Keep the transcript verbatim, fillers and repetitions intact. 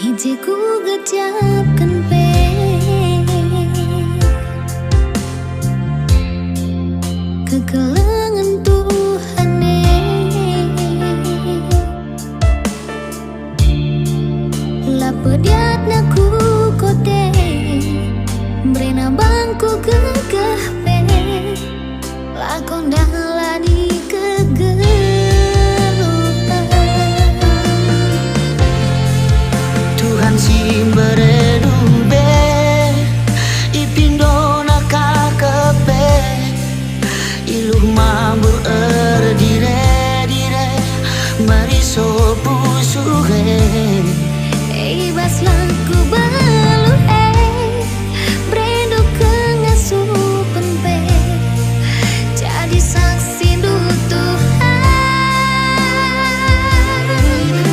I je kugejapken pe kekelengen Tuhan e. La pediatna ku kote, mberena bangku gegeh pe. Lako ndalani kegeluhen. Tuhan si mberendu be, ipindona ka kepe, iluh mambur erdire-dire, meriso pusuh e. I bas lako